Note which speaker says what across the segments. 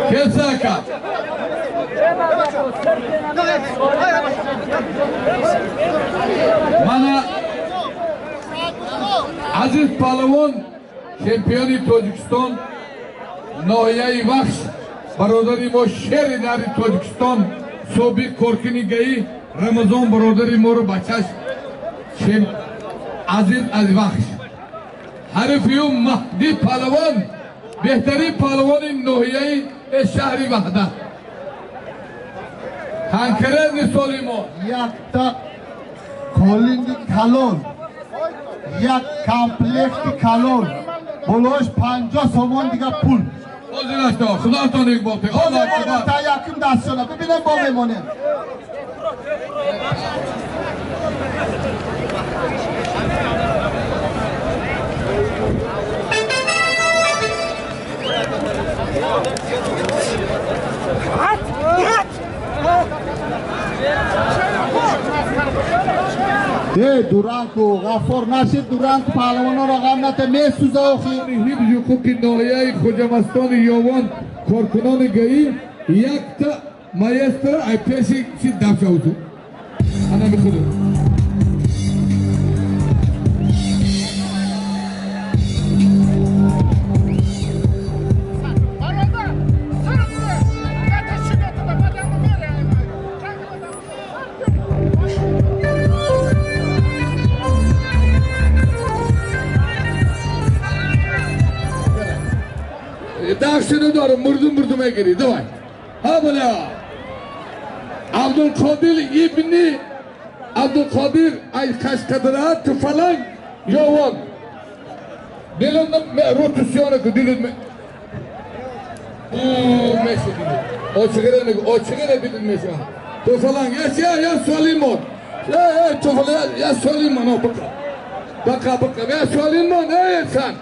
Speaker 1: Келса ака. Мана Азиз Палавон, чемпиони Тоҷикистон, ноҳияи Вахш, бародари мо, шери нари Тоҷикистон, собиқ коркуни ГАИ Рамазон бародари моро бачаш Азиз аз Вахш. Ҳарифи ӯ Маҳдӣ Палавон, беҳтарин палавони ноҳияи шаҳри Ваҳдат. Конкретный соли мо.
Speaker 2: Якта колинди калон, як комплекти калон, болош 50 сомон дига пул.
Speaker 1: Ҳозир худотон иқболте.
Speaker 2: Та якум дастшона бибинем, бо мемонем. Э, дуранку Ғаффор нашид, дуранку паҳлавононро ғам нате, месӯза охи.
Speaker 1: Ҳифзи ҳуқуқи ноҳияи Хоҷамастони Ёвон, коркунони ГАИ, якта маэстро ай пеши чи дафшавту ана михудо. Дашину дорум, мурдум мурдум мегири. Давай. Ҳа, боля. Абдулқодир ибни Абдулқодир ай Қашқадара, Туфаланг, Ёвон. Дилум рутусёна ку дилум. У меши дилум. Очигире нег, очигире дилум меши. Туфаланг, я я я Солимон. Я я Туфаланг, я Солимон, о бақа. Бақа бақа, я Солимон, ey insan.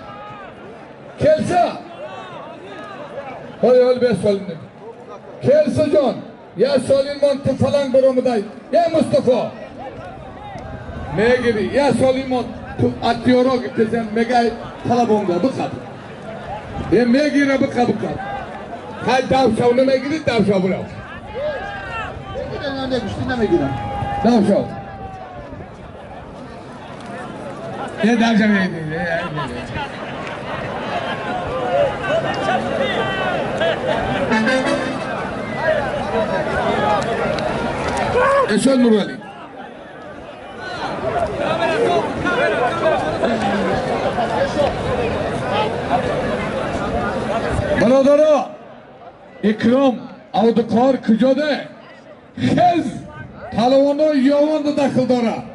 Speaker 1: Келса. Ҳоли ҳоли бе солин. Келса ҷон, я Солимон Туфаланг баромадай. Я Мустафо. Мегири, я Солимон ту атёро гифтесен мегай талабонга биқаб. Е мегира биқа биқа. Хай дав шав намегири, дав шав бурав.
Speaker 2: Гӯштӣ намегирам.
Speaker 1: Дав шав. Е, дав шав. Эшон Нурали. Бародаро, Икром, Авдуқор куҷоде? Хез палавоно Ёвонда дахл дора.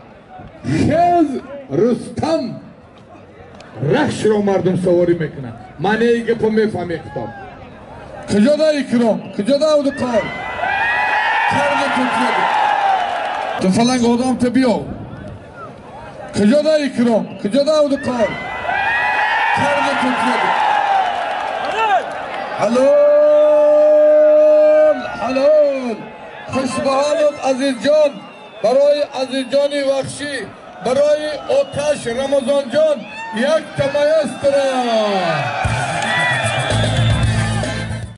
Speaker 1: Хез Рустам Рахшро мардум саворӣ мекунад. Маънеи гапо мефаҳме китоб. Куҷода Икром? Куҷода Авдуқор? Карда Туркияда. Туфаланг одам та биё. Куҷода Икром? Куҷода Авдуқор? Карда Туркияда. Ҳалол, ҳалол. Хушбаҳолат Азизҷон, барои Азизҷони Вахшӣ, барои Оташ Рамазонҷон як та маэстро.